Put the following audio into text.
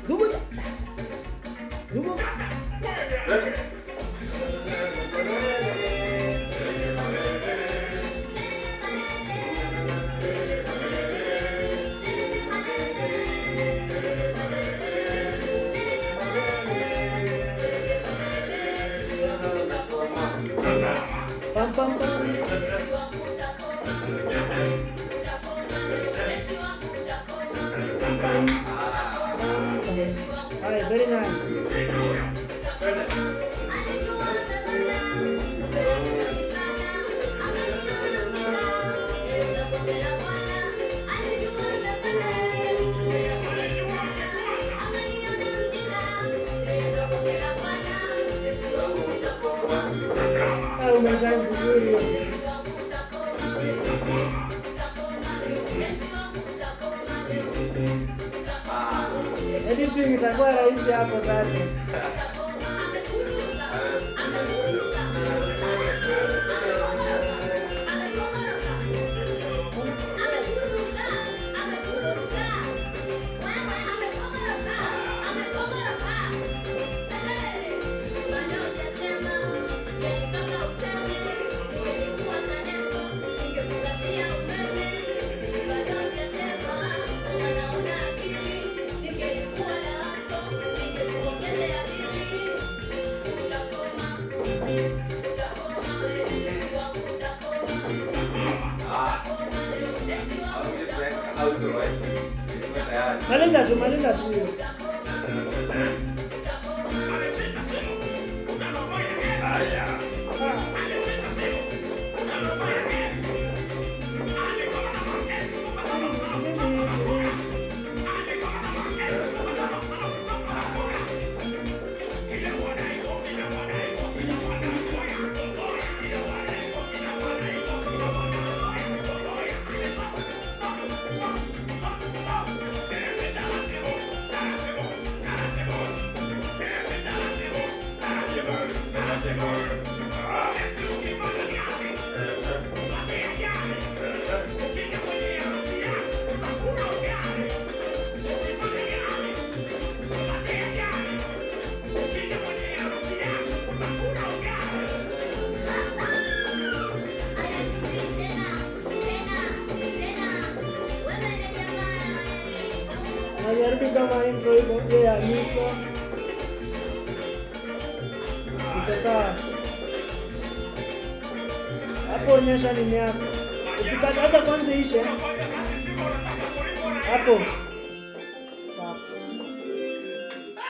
Zunguka. Zunguka. Pam pam pam. Alright, very nice. Ah, umetime vizuri hiyo. Editing itakuwa rahisi hapo sasa. Outro, eh? Ilikuwa tayari. Maliza tu, maliza tu hiyo. Haya. Najaribu kama intro iko hiyo ya mwisho. Iko sawa. Hapo onyesha nini yako. Usikate, acha kwanza ishe. Hapo.